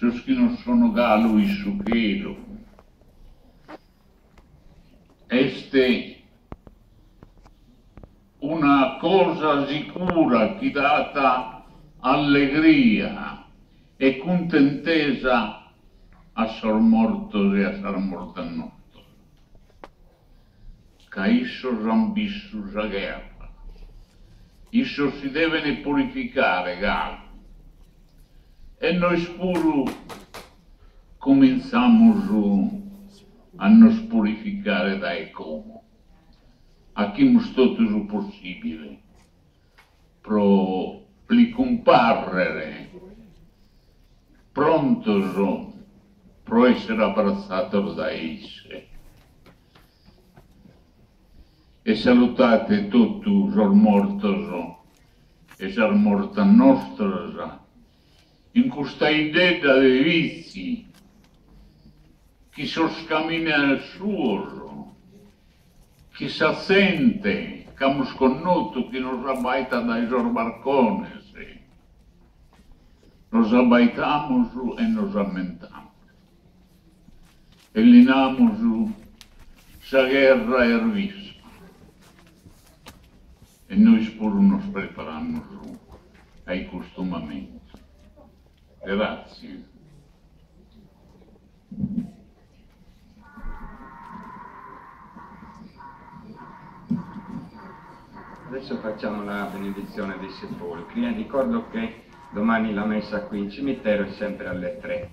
Sos chi non sono galu in su chelu. Est una cosa sicura chi dat allegria e cuntentesa a sos mortos e a sas mortas nostras, ca issos an bissu sa gherra, issos si deven purificare galu e nois puru comintzamus a nos purificare dae como. Achimus totu su possìbile pro li cumpàrrere prontos pro èssere abratzados dae isse. E salutate totu sos mortos e sas mortas nostras in custa 'iddedda de Vitzi chi sos caminos suos, chi sa zente ch'amus connotu chi nos abbaitat dae sos barcones, nos abbaitamus e nos ammentamus e li namus sa gherra est bissa e nois puru nos preparamus a custu mamentu. Gratzie. Adesso facciamo la benedizione dei sepolcri. Eh? Ricordo che domani la messa qui in cimitero è sempre alle 3.